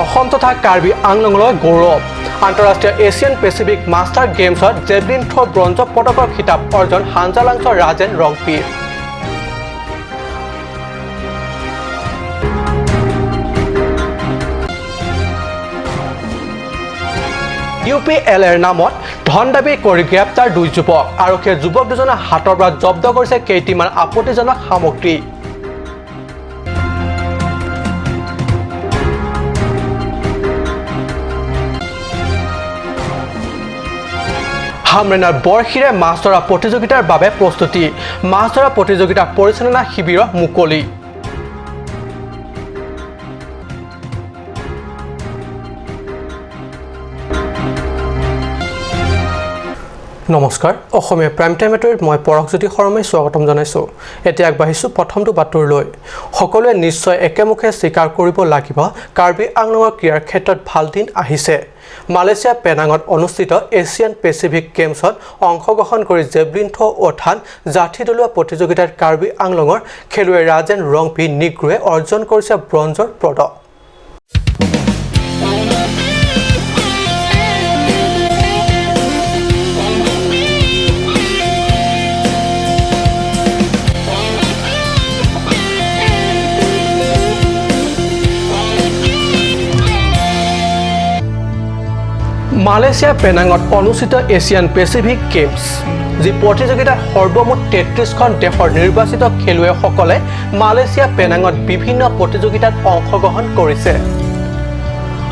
অসম তথা কাৰ্বি আংলঙলৈ গৌৰৱ। আন্তঃৰাষ্ট্ৰীয় Asian Pacific master গেমছত জেভলিন থ্ৰ' ব্ৰঞ্জ পদকৰ খিতাপ অৰ্জন হাঞ্জালাংছৰ ৰাজেন ৰংপিৰ। ইউ পি এল এৰ নামত ধন দাবী কৰি গ্ৰেপ্তাৰ দুই যুৱক। আৰক্ষীয়ে যুৱক দুজনৰ হাতৰ পৰা জব্দ কৰিছে কেইটিমান আপত্তিজনক সামগ্ৰী। হামৰেনৰ বৰশীৰে মাছ ধৰা প্ৰতিযোগিতাৰ বাবে প্ৰস্তুতি। মাছ ধৰা প্ৰতিযোগিতা পৰিচালনা শিবিৰৰ মুকলি। নমস্কাৰ, অসমীয়া প্ৰাইম টাইম বাতৰিত মই পৰশজ্যোতি শৰ্মাই স্বাগতম জনাইছোঁ। এতিয়া আগবাঢ়িছোঁ প্ৰথমটো বাতৰিলৈ। সকলোৱে নিশ্চয় একেমুখে স্বীকাৰ কৰিব লাগিব, কাৰ্বি আংলঙৰ ক্ৰীড়াৰ ক্ষেত্ৰত ভাল দিন আহিছে। মালয়েছিয়া পেনাঙত অনুষ্ঠিত এছিয়ান পেচিফিক গেমছত অংশগ্ৰহণ কৰি জেভলিন থ্ৰ' অৰ্থাৎ যাঠি দলোৱা প্ৰতিযোগিতাত কাৰ্বি আংলঙৰ খেলুৱৈ ৰাজেন ৰংপি নিগ্ৰোৱে অৰ্জন কৰিছে ব্ৰঞ্জৰ পদক। মালয়েছিয়া পেনাঙত অনুষ্ঠিত এছিয়ান পেচিফিক গেমছ, যি প্ৰতিযোগিতাত সৰ্বমুঠ 33খন দেশৰ নিৰ্বাচিত খেলুৱৈসকলে মালয়েছিয়া পেনাঙত বিভিন্ন প্ৰতিযোগিতাত অংশগ্ৰহণ কৰিছে।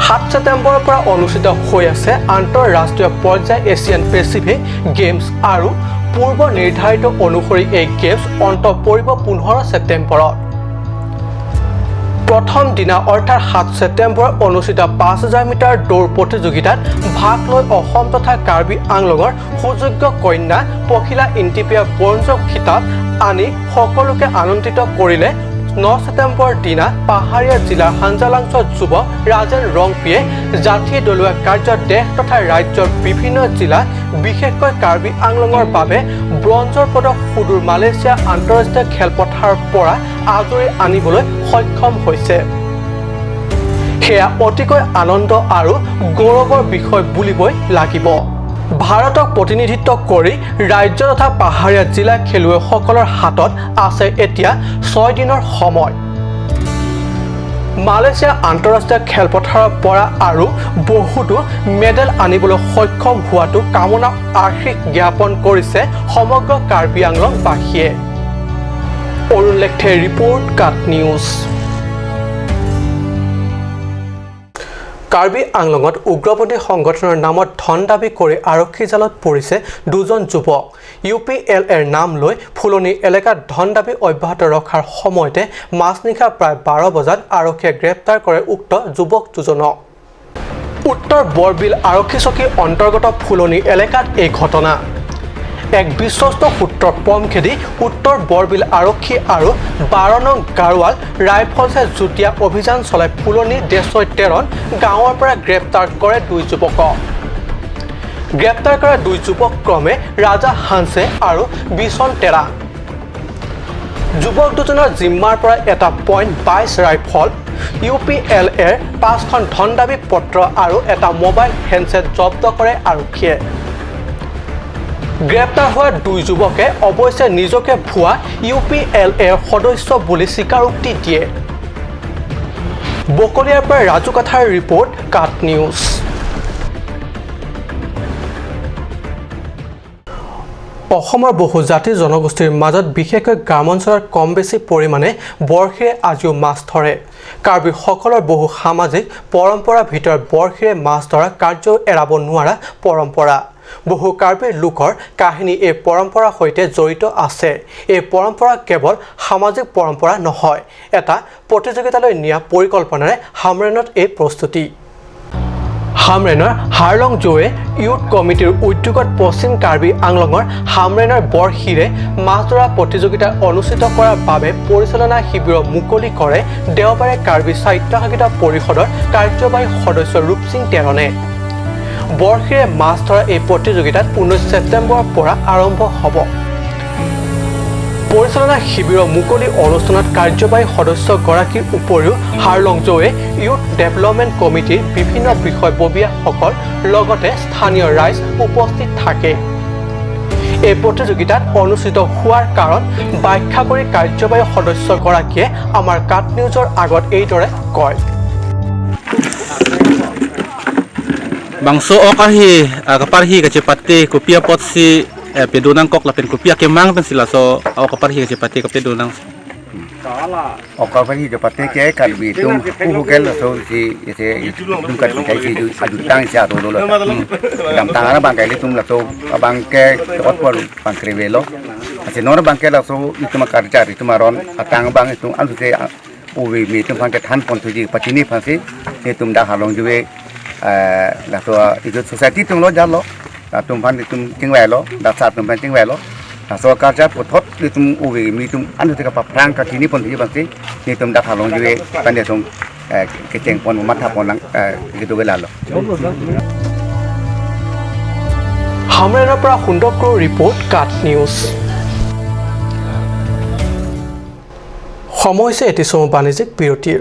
7 ছেপ্টেম্বৰৰ পৰা অনুষ্ঠিত হৈ আছে আন্তঃৰাষ্ট্ৰীয় পৰ্যায় এছিয়ান পেচিফিক গেমছ আৰু পূৰ্ব নিৰ্ধাৰিত অনুসৰি এই গেমছ অন্ত পৰিব 15 ছেপ্টেম্বৰত। প্ৰথম দিনা অৰ্থাৎ 7 ছেপ্টেম্বৰত অনুষ্ঠিত 5000 মিটাৰ দৌৰ প্ৰতিযোগিতাত ভাগ লৈ অসম তথা কাৰ্বি আংলঙৰ সুযোগ্য কন্যা পখিলা ইণ্টিপিয়া ব্ৰঞ্জৰ খিতাপ আনি সকলোকে আনন্দিত কৰিলে। 9 ছেপ্টেম্বৰ দিনা পাহাৰীয়া জিলাৰ হাঞ্জালাংছৰ যুৱক ৰাজেন ৰংপিয়ে যাঠি দলোৱা কাৰ্যত দেশ তথা ৰাজ্যৰ বিভিন্ন জিলা, বিশেষকৈ কাৰ্বি আংলঙৰ বাবে ব্ৰঞ্জৰ পদক সুদূৰ মালয়েছিয়া আন্তঃৰাষ্ট্ৰীয় খেলপথাৰৰ পৰা আজুৰি আনিবলৈ সক্ষম হৈছে। সেয়া অতিকৈ আনন্দ আৰু গৌৰৱৰ বিষয় বুলিবই লাগিব। ভাৰতক প্ৰতিনিধিত্ব কৰি ৰাজ্য তথা পাহাৰীয়া জিলা খেলুৱৈসকলৰ হাতত আছে এতিয়া 6 দিনৰ সময়। মালয়েছিয়া আন্তঃৰাষ্ট্ৰীয় খেলপথাৰৰ পৰা আৰু বহুতো মেডেল আনিবলৈ সক্ষম হোৱাটো কামনা আশীষ জ্ঞাপন কৰিছে সমগ্ৰ কাৰ্বি আংলংবাসীয়ে। অৰুণ লেখথে ৰিপৰ্ট, কাট নিউজ। কাৰ্বি আংলঙত উগ্ৰপন্থী সংগঠনৰ নামত ধন দাবী কৰি আৰক্ষী জালত পৰিছে দুজন যুৱক। ইউ পি এল এৰ নাম লৈ ফুলনি এলেকাত ধন দাবী অব্যাহত ৰখাৰ সময়তে মাজনিশা প্ৰায় 12 বজাত আৰক্ষীয়ে গ্ৰেপ্তাৰ কৰে উক্ত যুৱক দুজনক। উত্তৰ বৰবিল আৰক্ষী চকীৰ অন্তৰ্গত ফুলনি এলেকাত এই ঘটনা। এক বিশ্বস্ত সূত্ৰৰ পম খেদি উত্তৰ বৰবিল আৰক্ষী আৰু 12 নং গাৰোৱাল ৰাইফলছে যুটীয়া অভিযান চলাই ফুলনি দেশৈ তেৰণ গাঁৱৰ পৰা গ্ৰেপ্তাৰ কৰে দুই যুৱকক। গ্ৰেপ্তাৰ কৰা দুই যুৱক ক্ৰমে ৰাজা হানছে আৰু বিচন তেৰা। যুৱক দুজনৰ জিম্মাৰ পৰা এটা .22 ৰাইফল, ইউ পি এল এৰ পাঁচখন ধনদাবী পত্ৰ আৰু এটা মোবাইল হেণ্ডছেট জব্দ কৰে আৰক্ষীয়ে। গ্ৰেপ্তাৰ হোৱা দুই যুৱকে অৱশ্যে নিজকে ভুৱা ইউ পি এল এৰ সদস্য বুলি স্বীকাৰোক্তি দিয়ে। বকলীয়াৰ পৰা ৰাজু কাথাৰ ৰিপৰ্ট, কাট নিউজ। অসমৰ বহু জাতি জনগোষ্ঠীৰ মাজত, বিশেষকৈ গ্ৰামাঞ্চলত কম বেছি পৰিমাণে বৰশীৰে আজিও মাছ ধৰে। কাৰ্বিসকলৰ বহু সামাজিক পৰম্পৰাৰ ভিতৰত বৰশীৰে মাছ ধৰা কাৰ্যও এৰাব নোৱাৰা পৰম্পৰা। বহু কাৰ্বি লোকৰ কাহিনী এই পৰম্পৰাৰ সৈতে জড়িত আছে। এই পৰম্পৰা কেৱল সামাজিক পৰম্পৰা নহয়, এটা প্ৰতিযোগিতালৈ নিয়া পৰিকল্পনাৰে হামৰেণত এই প্ৰস্তুতি। হামৰেণৰ হাৰলং জোৱে ইউথ কমিটিৰ উদ্যোগত পশ্চিম কাৰ্বি আংলঙৰ হামৰেণৰ বৰশীৰে মাছ ধৰা প্ৰতিযোগিতা অনুষ্ঠিত কৰাৰ বাবে পৰিচালনা শিবিৰৰ মুকলি কৰে দেওবাৰে কাৰ্বি স্বায়ত্তশাসিত পৰিষদৰ কাৰ্যবাহী সদস্য ৰূপসিং টেৰণে। বৰশীৰে মাছ ধৰা এই প্ৰতিযোগিতাত 19 ছেপ্টেম্বৰৰ পৰা আৰম্ভ হ'ব। পৰিচালনা শিবিৰৰ মুকলি অনুষ্ঠানত কাৰ্যবাহী সদস্যগৰাকীৰ উপৰিও হাৰলংজৌৱে ইউথ ডেভেলপমেণ্ট কমিটিৰ বিভিন্ন বিষয়ববীয়াসকল লগতে স্থানীয় ৰাইজ উপস্থিত থাকে। এই প্ৰতিযোগিতাত অনুষ্ঠিত হোৱাৰ কাৰণ ব্যাখ্যা কৰি কাৰ্যবাহী সদস্যগৰাকীয়ে আমাৰ কাট নিউজৰ আগত এইদৰে কয়। Bangso okahi kaparhi kacepati kopia potsi pedonang kok lapen kopia kemang pen sila so kaparhi kacepati kopedonang okaparhi kacepati ke kalbi tum hukel so si ese tum kat kai si ajutang sia to lo dam tang ana bangkai tum la so bang ke tot por bang krevelo ase nor bang ke la so itu makarja itu maron atang bang itu anu se uwi mi tum phang ke than pon thuji patini phang si tum da halong juwe là so itu society tum lo jalo la tum phan tum tingwai lo da sa tum phan tingwai lo la so ka ja pothot tum uwi mi tum anu te ka prang ka tini pon thi bang si ni tum da thalong juwe pan de tum ke cheng pon matha pon lang ke tu la lo. হামৰেনৰ পৰা সুন্দৰ report, কাট news. সময় হৈছে এটি চমু বাণিজ্যিক বিৰতিৰ।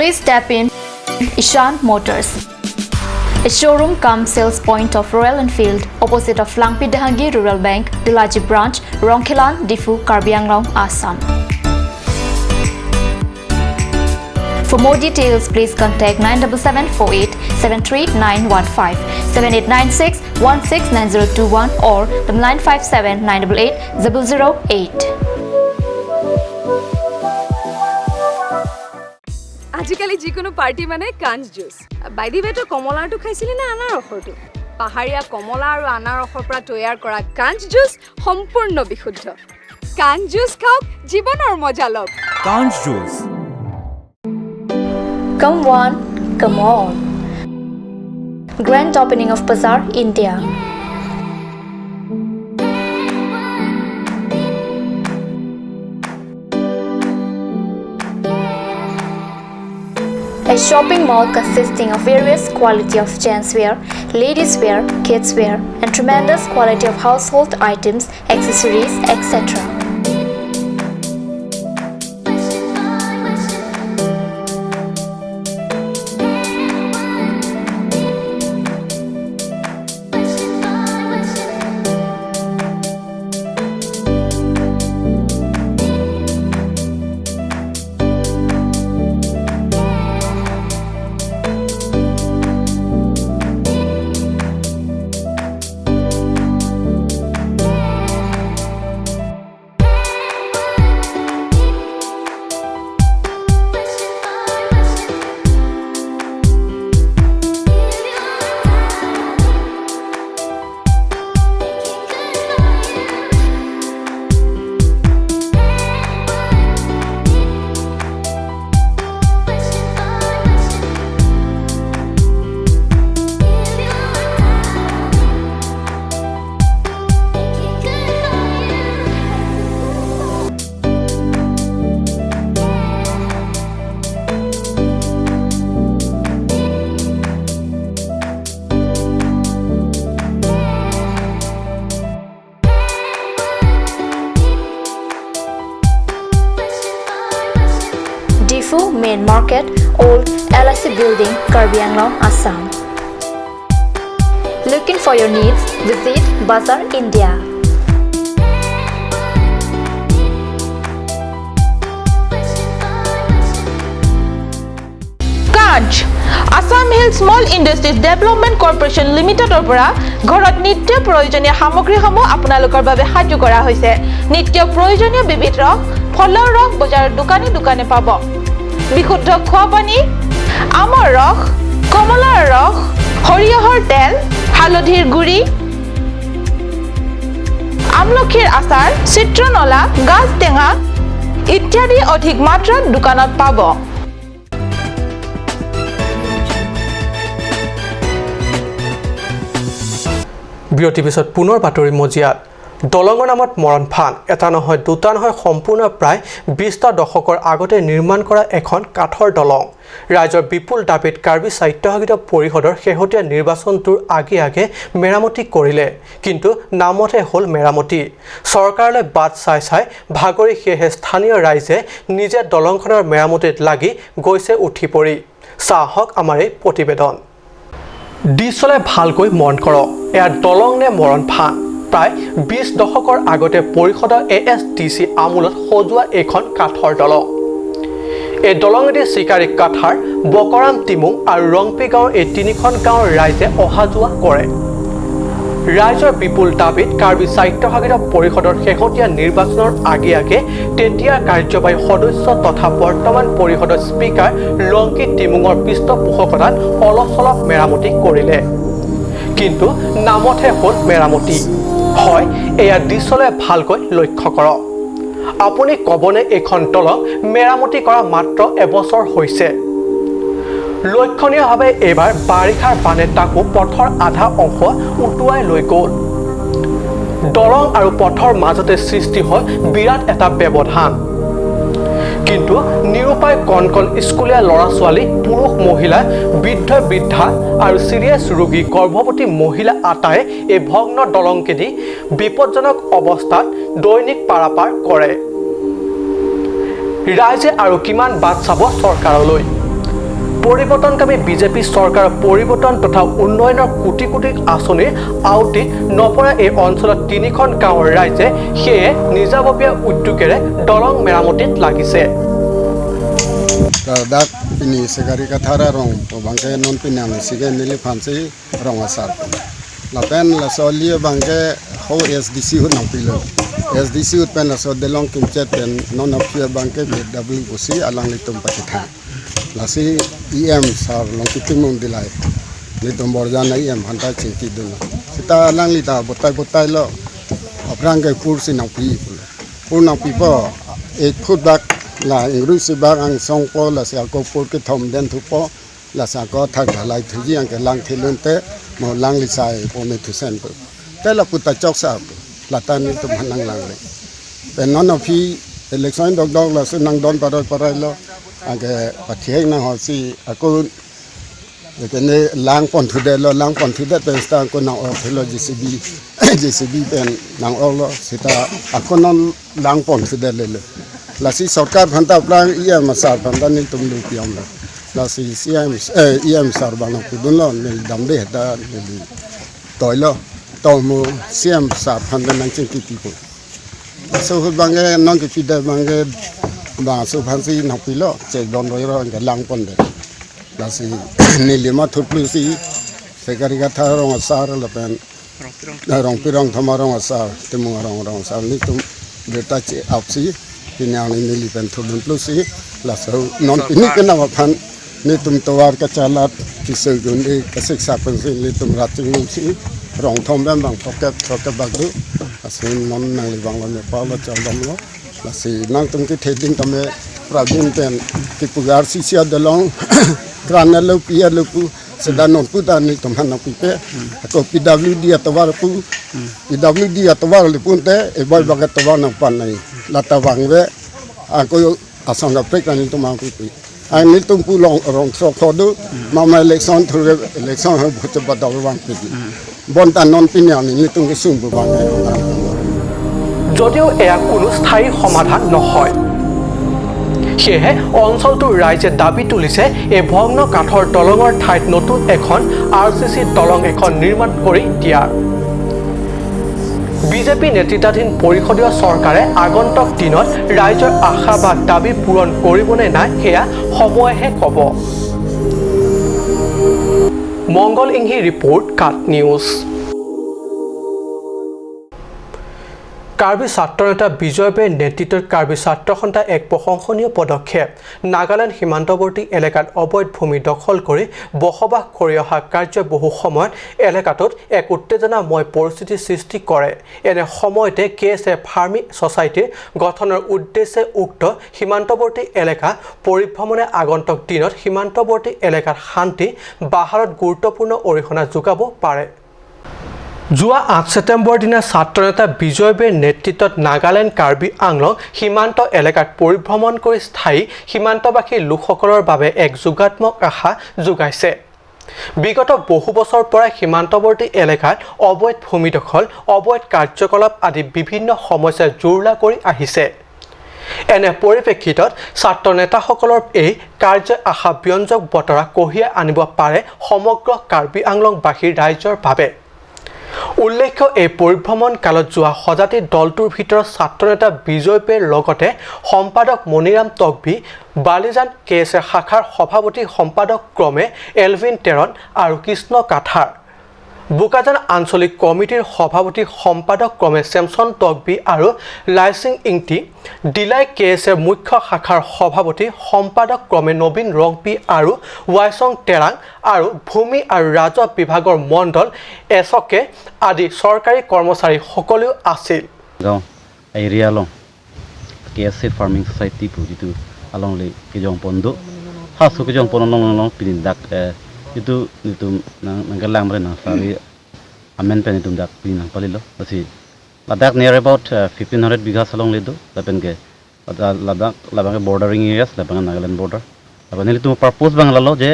Please tap in Ishan Motors, a showroom cum sales point of Royal Enfield, opposite of Langpi Dahangi Rural Bank, Dilaji Branch, Rongkhilan, Difu, Karbi Anglong, Assam. For more details, please contact 97748 73915, 7896 169021 or 957 988 008. আজিকালি যিকোনো party মানে কাঞ্চ juice. By the ৱে, তই কমলাৰটো খাইছিলি নে আনাৰসৰটো? পাহাৰীয়া কমলা আৰু আনাৰসৰ পৰা তৈয়াৰ কৰা কাঞ্চ জুচ সম্পূৰ্ণ বিশুদ্ধ। কাঞ্চ জুচ খাওক, জীৱনৰ মজা লওক। কাঞ্চ juice. Come one, come all. Grand opening of Bazaar India. A shopping mall consisting of various quality of gents wear, ladies wear, kids wear, and tremendous quality of household items, accessories, etc. Difu Main Market, Old LIC Building, Karbi Anglong, Assam. Looking for your needs? Visit Bazaar India. Kanch Assam Hill Small Industries Development Corporation লিমিটেডৰ পৰা ঘৰত নিত্য প্ৰয়োজনীয় সামগ্ৰীসমূহ আপোনালোকৰ বাবে সাজু কৰা হৈছে। নিত্য প্ৰয়োজনীয় বিবিধ ৰস, ফলৰ ৰস বজাৰৰ দোকানে দোকানে পাব। বিশুদ্ধ খোৱা পানী, আমৰ ৰস, কমলাৰ ৰস, সৰিয়হৰ তেল, হালধিৰ গুড়ি, আমলখিৰ আচাৰ, চিত্ৰনলা, গাজ টেঙা ইত্যাদি অধিক মাত্ৰাত দোকানত পাব। বিৰতিৰ পিছত পুনৰ বাতৰি মজিয়াত। দলঙৰ নামত মৰণ ফান, এটা নহয় দুটা নহয়, সম্পূৰ্ণ প্ৰায় 20টা দশকৰ আগতে নিৰ্মাণ কৰা এখন কাঠৰ দলং। ৰাইজৰ বিপুল দাবীত কাৰ্বি স্বায়ত্তশাসিত পৰিষদৰ শেহতীয়া নিৰ্বাচনটোৰ আগে আগে মেৰামতি কৰিলে, কিন্তু নামতহে হ'ল মেৰামতি। চৰকাৰলৈ বাট চাই চাই ভাগৰি সেয়েহে স্থানীয় ৰাইজে নিজে দলংখনৰ মেৰামতিত লাগি গৈছে উঠি পৰি। চাহক আমাৰ এই প্ৰতিবেদন। দৃশ্যলৈ ভালকৈ মন কৰক, এয়া দলং নে মৰণ ফান? প্ৰায় 20 দশকৰ আগতে পৰিষদৰ ASDC আমোলত সজোৱা এইখন কাঠৰ দলং। এই দলঙেদি চিকাৰী কাঠাৰ, বকৰাম টিমুং আৰু ৰংপি গাঁৱৰ এই তিনিখন গাঁৱৰ ৰাইজে অহা যোৱা কৰে। ৰাইজৰ বিপুল দাবীত কাৰ্বি স্বায়ত্তশাসিত পৰিষদৰ শেহতীয়া নিৰ্বাচনৰ আগে আগে তেতিয়াৰ কাৰ্যবাহী সদস্য তথা বৰ্তমান পৰিষদৰ স্পীকাৰ লংকি টিমুঙৰ পৃষ্ঠপোষকতাত অলপ চলপ মেৰামতি কৰিলে, কিন্তু নামতহে হ'ল মেৰামতি। হয়, এয়া দৃশ্যলৈ ভালকৈ লক্ষ্য কৰক। আপুনি ক'বনে এইখন দলং মেৰামতি কৰা মাত্ৰ এবছৰ হৈছে? লক্ষণীয়ভাৱে এইবাৰ বাৰিষাৰ বানে তাকো পথৰ আধা অংশ উটুৱাই লৈ গ'ল। দলং আৰু পথৰ মাজতে সৃষ্টি হ'ল বিৰাট এটা ব্যৱধান। কিন্তু নিৰূপায় কণ কণ স্কুলীয়া ল'ৰা ছোৱালী, পুৰুষ মহিলা, বৃদ্ধ বৃদ্ধা আৰু চিৰিয়াছ ৰোগী, গৰ্ভৱতী মহিলা আটাই এই ভগ্ন দলংকেদি বিপদজনক অৱস্থাত দৈনিক পাৰাপাৰ কৰে। ৰাইজে আৰু কিমান বাট চাব চৰকাৰলৈ? পৰিৱৰ্তনকামী বিজেপি চৰকাৰৰ পৰিৱৰ্তন তথা উন্নয়নৰ কোটি কোটি আঁচনিৰ আওটিত নপৰা এই অঞ্চলত তিনিখন গাঁৱৰ ৰাইজে সেয়ে নিজাববীয়া উদ্যোগেৰে দলং মেৰামতিত লাগিছে। Lasi EM sar long kitimung dilai ni tombor jana EM hanta chingki dun sita lang li ta botai botai lo aprang ke pur si nang pi pur nang pi po ek phut bak la ingru si bak ang song po la sia ko pur ke thom den thu po la sa ko thak dhalai thuji ang ke lang thilun te mo lang li sai po me thu sen po te la puta chok sa la ta ni tum hanang lang le pen non of hi election dok dok la su nang don paroi paroi lo อังเกปฏิเสธนะฮะสิอากูเดี๋ยวนี้ล้างปอนทุเดลล้างปอนทุเดเป็นสตาร์คนนางออกเทโล JCB JCB เป็นนางออกลสิตาอากูนอนล้างปอนทุเดลเลยลาสิสการพันธะปลางเอี่ยมสารพันธะนี่ตุ้มลูกยอมเลยลาสิเอี่ยมเอี่ยมสารบางกูดุนลนี่ดำเดชดานี่ต่อยลต่อมูเสียมสารพันธะนั่งจิงกี่ปีปุ่นสุดบางแกน้องกี่ปีเดบางแกบางสุพรรณสีนักพิโลเจดอนรอยรอยกันลังปนเดลาสีนี่ลิมาทุบลูสีเสกริกาทารองสารละเป็นรองพิรองธรรมรองสารติมุงรองรองสารนี่ตุ้มเดตาเจอับสีที่นี่นี่ลิเป็นทุบลูสีลาสูนอนนี่ก็นับพันนี่ตุ้มตัวกระจาลัดที่สื่อกุนนี่กระซิกสับเป็นสีนี่ตุ้มรัดจิงลูสีรองทอมเป็นบางทอกเก็บทอกเก็บบักดูอาศัยนอนนั่งลิบังลเนี่ยพอเราจะดำล lasi nang tum ki theding tame pravin pen ki pugar si sia dolong krana lo pia lo pu sedan non pu ta ni tum han pu pe ko PWD atwar pu PWD atwar le pun te e boy bagat tawar nang pan nai la tawang ve a ko asang ga pek ni tum ang pu pi ai ni tum pu long rong so kho du ma ma election thu election ho bhut ba daw wang pi bon ta non pi ni tum ki sum bu bang যদিও এয়া কোনো স্থায়ী সমাধান নহয়, সেয়েহে অঞ্চলটোৰ ৰাইজে দাবী তুলিছে এই ভগ্ন কাঠৰ দলঙৰ ঠাইত নতুন এখন RCC দলং এখন নিৰ্মাণ কৰি দিয়াৰ। বিজেপি নেতৃত্বাধীন পৰিষদীয় চৰকাৰে আগন্তুক দিনত ৰাইজৰ আশা বা দাবী পূৰণ কৰিবনে নাই সেয়া সময়েহে ক'ব। মংগল ইংহি ৰিপৰ্ট, কাট নিউজ। কাৰ্বি ছাত্ৰ নেতা বিজয় বেৰ নেতৃত্বত কাৰ্বি ছাত্ৰ সন্থাৰ এক প্ৰশংসনীয় পদক্ষেপ। নাগালেণ্ড সীমান্তৱৰ্তী এলেকাত অবৈধ ভূমি দখল কৰি বসবাস কৰি অহা কাৰ্যই বহু সময়ত এলেকাটোত এক উত্তেজনাময় পৰিস্থিতিৰ সৃষ্টি কৰে। এনে সময়তে কেএছএ ফাৰ্মিং ছ'চাইটিৰ গঠনৰ উদ্দেশ্যে উক্ত সীমান্তৱৰ্তী এলেকা পৰিভ্ৰমণে আগন্তুক দিনত সীমান্তৱৰ্তী এলেকাত শান্তি বাহালত গুৰুত্বপূৰ্ণ অৰিহণা যোগাব পাৰে। যোৱা 8 ছেপ্টেম্বৰ দিনা ছাত্ৰ নেতা বিজয় বেৰ নেতৃত্বত নাগালেণ্ড কাৰ্বি আংলং সীমান্ত এলেকাত পৰিভ্ৰমণ কৰি স্থায়ী সীমান্তবাসী লোকসকলৰ বাবে এক যোগাত্মক আশা যোগাইছে। বিগত বহু বছৰৰ পৰাই সীমান্তৱৰ্তী এলেকাত অবৈধ ভূমি দখল, অবৈধ কাৰ্যকলাপ আদি বিভিন্ন সমস্যাই জুৰুলা কৰি আহিছে। এনে পৰিপ্ৰেক্ষিতত ছাত্ৰ নেতাসকলৰ এই কাৰ্যই আশা ব্যঞ্জক বতৰা কঢ়িয়াই আনিব পাৰে সমগ্ৰ কাৰ্বি আংলংবাসীৰ ৰাইজৰ বাবে। উল্লেখ্য, এই পৰিভ্ৰমণ কালত যোৱা সজাতি দলটোৰ ভিতৰত ছাত্ৰ নেতা বিজয় পেৰ লগতে সম্পাদক মণিৰাম তকবি, বালিজান কেএছএ শাখাৰ সভাপতি সম্পাদক ক্ৰমে এলভিন টেৰন আৰু কৃষ্ণ কাথাৰ, বোকাজান আঞ্চলিক কমিটিৰ সভাপতি সম্পাদক ক্ৰমে চেমছন তকবি আৰু লাইচিং ইংটি, ডিলাই কেএছএৰ মুখ্য শাখাৰ সভাপতি সম্পাদক ক্ৰমে নবীন ৰংপি আৰু ৱাইচং টেৰাং আৰু ভূমি আৰু ৰাজহ বিভাগৰ মণ্ডল এছকে আদি চৰকাৰী কৰ্মচাৰীসকলেও আছিল। গাঁও area long KSA farming society pu jitu along le kijong pondo ha su kijong pondo long long pinin dak itu itu nang galang mre nang sari amen pen itu dak pinin nang palilo asi Ladakh near about 1500 bighas along le do lapen ke Ladakh labang bordering areas labang Nagaland border laban itu purpose bang lalo je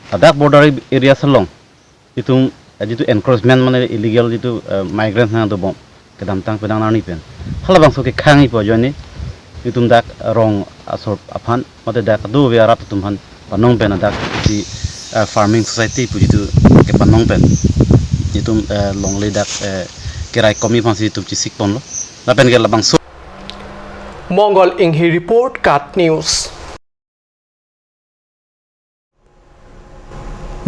Ladakh border areas along itu jitu encroachment mane illegal jitu migrants na do bom kedam tang pedang nani pen halabang so ke khangi po joni itum dak rong asor aphan mate dak du be arat tum han panong pen dak di farming society pu jitu ke panong pen itum longle dak kerai komi phan si tum chi sik pon lo la pen ke labang so Mangal Inghi report, Kat news.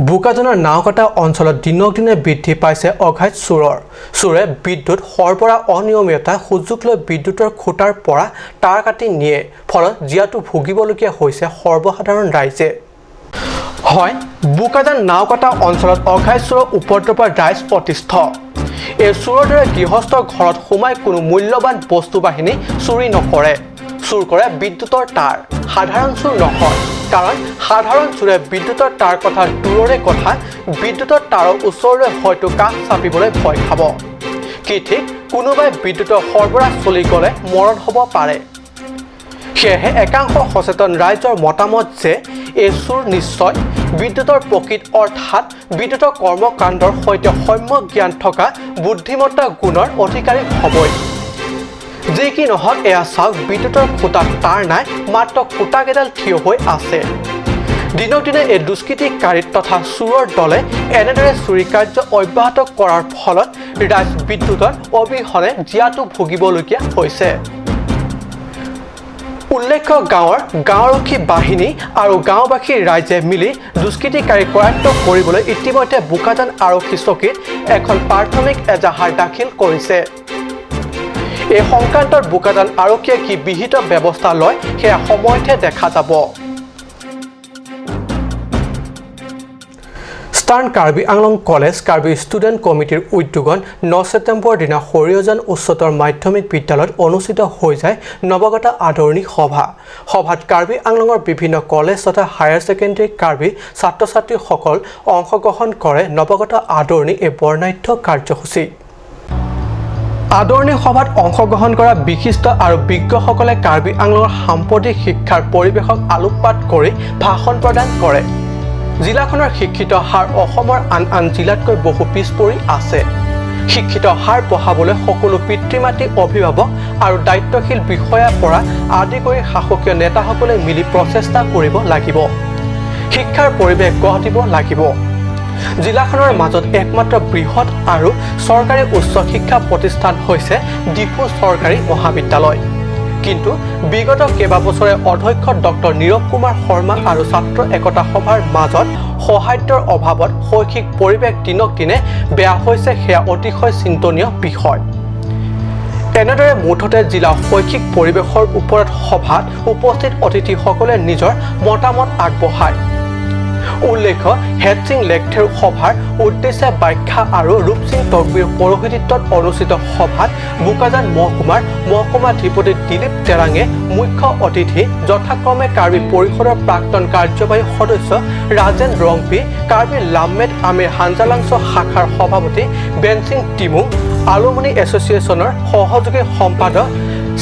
বোকাজানৰ Naokata অঞ্চলত দিনক দিনে বৃদ্ধি পাইছে অঘাত চোৰৰ। চোৰে বিদ্যুৎ সৰবৰাহ অনিয়মীয়তা সুযোগ লৈ বিদ্যুতৰ খুঁটাৰ পৰা তাঁৰ কাটি নিয়ে, ফলত জীয়াতু ভুগিবলগীয়া হৈছে সৰ্বসাধাৰণ ৰাইজে। হয়, বোকাজান নাওকাটা অঞ্চলত অঘাত চোৰৰ উপদ্ৰৱত ৰাইজ অতিষ্ঠ। এই চোৰৰ দৰে গৃহস্থৰ ঘৰত সোমাই কোনো মূল্যৱান বস্তু বাহিনী চুৰি নকৰে, চুৰ কৰে বিদ্যুতৰ তাঁৰ। সাধাৰণ চোৰ নহয়, কাৰণ সাধাৰণ চোৰে বিদ্যুতৰ তাঁৰ কথা দূৰৰে কথা, বিদ্যুতৰ তাঁৰৰ ওচৰলৈ হয়তো কাষ চাপিবলৈ ভয় খাব। কি ঠিক কোনোবাই বিদ্যুতৰ সৰবৰাহ চলি গ'লে মৰণ হ'ব পাৰে। সেয়েহে একাংশ সচেতন ৰাইজৰ মতামত যে এই চোৰ নিশ্চয় বিদ্যুতৰ প্ৰকৃত অৰ্থাৎ বিদ্যুতৰ কৰ্মকাণ্ডৰ সৈতে সম্যক জ্ঞান থকা বুদ্ধিমত্তা গুণৰ অধিকাৰী হ'বই। যি কি নহওক, এয়া চাওক, বিদ্যুতৰ খুঁটাত তাঁৰ নাই, মাত্ৰ খুঁটাকেইডাল থিয় হৈ আছে। দিনক দিনে এই দুষ্কৃতিকাৰী তথা চোৰৰ দলে এনেদৰে চুৰি কাৰ্য অব্যাহত কৰাৰ ফলত ৰাইজ বিদ্যুতৰ অবিহনে জীয়াতু ভুগিবলগীয়া হৈছে। উল্লেখ্য, গাঁৱৰ গাঁওৰক্ষী বাহিনী আৰু গাঁওবাসী ৰাইজে মিলি দুষ্কৃতিকাৰীক কৰায়ত্ব কৰিবলৈ ইতিমধ্যে বোকাজান আৰক্ষী চকীত এখন প্ৰাথমিক এজাহাৰ দাখিল কৰিছে। এই সংক্ৰান্তত বোকাজান আৰক্ষীয়ে কি বিহিত ব্যৱস্থা লয় সেয়া সময়তহে দেখা যাব। Eastern Karbi Anglong college Karbi student কমিটিৰ উদ্যোগত 9 ছেপ্টেম্বৰ দিনা সৰিয়হজান উচ্চতৰ মাধ্যমিক বিদ্যালয়ত অনুষ্ঠিত হৈ যায় নৱাগত আদৰণি সভা। সভাত কাৰ্বি আংলঙৰ বিভিন্ন কলেজ তথা হায়াৰ ছেকেণ্ডেৰী কাৰ্বি ছাত্ৰ ছাত্ৰীসকল অংশগ্ৰহণ কৰে নৱাগত আদৰণি এই বৰ্ণাঢ্য কাৰ্যসূচী। আদৰণি সভাত অংশগ্ৰহণ কৰা বিশিষ্ট আৰু বিজ্ঞসকলে কাৰ্বি আংলঙৰ সাম্প্ৰতিক শিক্ষাৰ পৰিৱেশক আলোকপাত কৰি ভাষণ প্ৰদান কৰে। জিলাখনৰ শিক্ষিত হাৰ অসমৰ আন আন জিলাতকৈ বহু পিছ পৰি আছে। শিক্ষিত হাৰ বঢ়াবলৈ সকলো পিতৃ মাতৃ, অভিভাৱক আৰু দায়িত্বশীল বিষয়াৰ পৰা আদি কৰি শাসকীয় নেতাসকলে মিলি প্ৰচেষ্টা কৰিব লাগিব। শিক্ষাৰ পৰিৱেশ গঢ় দিব লাগিব। জিলাখনৰ মাজত একমাত্ৰ বৃহৎ আৰু চৰকাৰী উচ্চ শিক্ষা প্ৰতিষ্ঠান হৈছে ডিফু চৰকাৰী মহাবিদ্যালয়। কিন্তু বিগত কেইবাবছৰে অধ্যক্ষ ডক্টৰ নীৰৱ কুমাৰ শৰ্মা আৰু ছাত্ৰ একতা সভাৰ মাজত সৌহাৰ্দ্যৰ অভাৱত শৈক্ষিক পৰিৱেশ দিনক দিনে বেয়া হৈছে, সেয়া অতিশয় চিন্তনীয় বিষয়। এনেদৰে মুঠতে জিলা শৈক্ষিক পৰিৱেশৰ ওপৰত সভাত উপস্থিত অতিথিসকলে নিজৰ মতামত আগবঢ়ায়। উল্লেখ্য, হেডছিং লেকথেৰ সভাৰ উদ্দেশ্যে ব্যাখ্যা আৰু ৰূপসিং তকবীৰ পৌৰোহিত্যত অনুষ্ঠিত সভাত বোকাজান মহকুমাৰ মহকুমাধিপতি দিলীপ তেৰাঙে মুখ্য অতিথি, যথাক্ৰমে কাৰ্বি পৰিষদৰ প্ৰাক্তন কাৰ্যবাহী সদস্য ৰাজেন ৰংপি, কাৰ্বি লামমেট আমিৰ হাঞ্জালাংছ শাখাৰ সভাপতি বেনসিং টিমুং, আলুমনি এছ'চিয়েশ্যনৰ সহযোগী সম্পাদক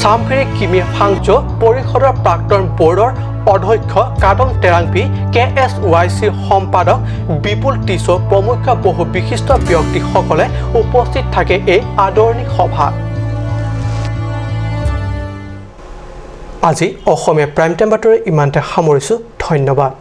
চামফিৰি কিমি ফাংচো, পৰিষদৰ প্ৰাক্তন বৰ্ডৰ অধ্যক্ষ কাদং টেৰাংপি, কেএছৱাইচিৰ সম্পাদক বিপুল টিছো প্ৰমুখ্য বহু বিশিষ্ট ব্যক্তিসকলে উপস্থিত থাকে এই আদৰণি সভাত। আজি অসমীয়া প্ৰাইম টাইম বাতৰি ইমানতে সামৰিছোঁ। ধন্যবাদ।